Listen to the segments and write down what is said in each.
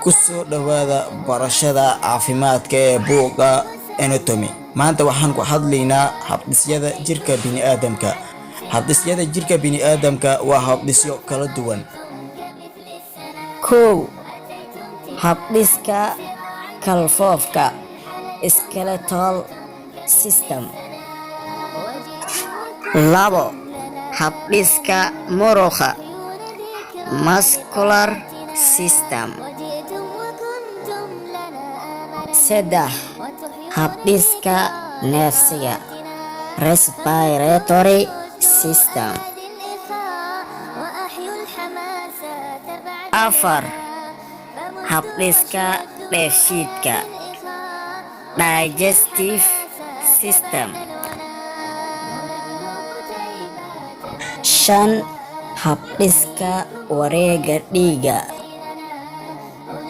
Ku soo dhawaada barashada caafimaadka ee buugga Anatomy. Maanta waxaan ku hadlaynaa habdhisyada jirka bini'aadamka. Habdhisyada jirka bini'aadamka waa habdhisyo kala duwan. 1. Habdhiska qalfoofka, skeletal system. 2. Habdhiska muruqa, muscular system. 3. Habdhiska neefsiga, respiratory system. 4. Habdhiska dheefshiidka, digestive system. 5. Habdhiska wareegga dhiigga,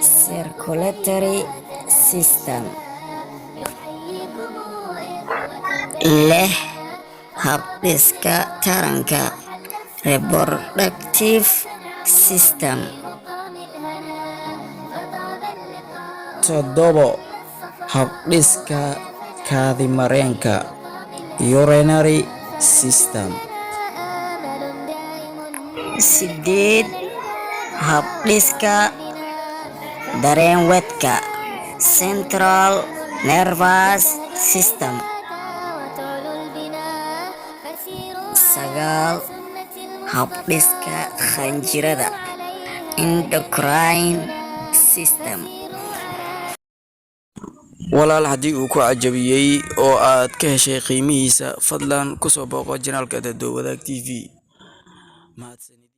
circulatory system. 6. Habdhiska taranka, reproductive system. 7. Habdhiska kaadimareenka, urinary system. 8. Habdhiska dareenwadka, central nervous system. 9. Habdhiska qanjirada, endocrine system. Walaal, haddii uu ku cajabiyey oo aad ka heshay qiimihiisa, fadlan kusoo booqo channelka Dadwadaag TV. Mahadsanid.